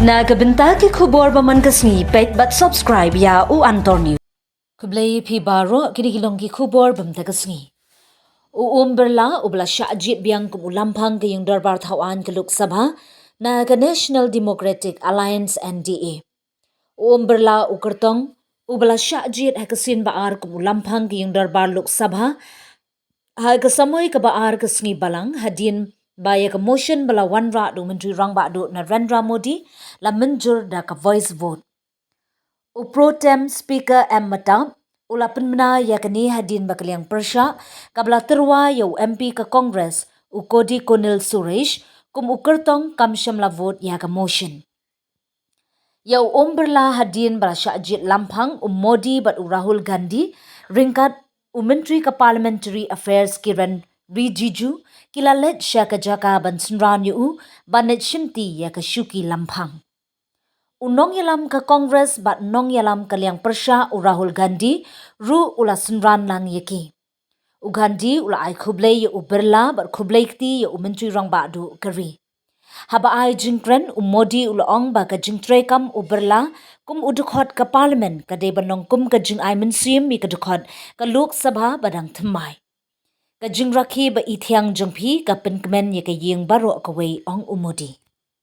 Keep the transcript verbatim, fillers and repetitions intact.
Na ka bynta ki khubor ba man ka sngi, peit bad subscribe ïa u Antor News. Khublei phi baroh, kine ki long ki khubor ba mynta ka sngi. U Om Birla uba la shah jied biang kum u lamphang ka ïing dorbar thaw aiñ ka Lok Sabha na ka National Democratic Alliance, N D A. U Om Birla u kyrtong uba la shah jied ha ka sien ba ar kum u lamphang ka ïing dorbar Lok Sabha ha ka samoi kaba ar ka sngi Balang, hadien ba ïa ka motion ba la wanrah da u Myntri Rangbah Duh Narendra Modi la mynjur da ka voice vote. U Pro Tem Speaker M Mehtab u la pynbna ïa kane hadien ba ka liang pyrshah kaba la tyrwa ïa u M P ka Congress, u Kodikonil Suresh, kum u kyrtong kam shym la vote ïa ka motion. Ïa u Om Birla hadien ba la shah jied lamphang, u Modi bad u Rahul Gandhi, ryngkat u Myntri ka Parliamentary Affairs Kiren Rijiju, ki la leit sha ka jaka ban synran ïa u ban leit shimti ïa ka shuki lamphang. U nongïalam ka Congress bad nongïalam ka liang pyrshah, u Rahul Gandhi, ruh u la synran lang ïa ki. U Gandhi u la ai khublei ïa u Birla bad khublei kti ïa u Myntri Rangbah Duh ka ri. Haba ai jingkren, u Modi u la ong ba ka jingtreikam u Birla kum u dkhot ka Parliament ka dei ban long kum ka jingai mynsiem ïa ka dkhot ka Lok Sabha ba dang thymmai. Ka jingrakhe ba ithiang jong phi ka pynkmen ïa ka ïing baroh kawei, ong u Modi.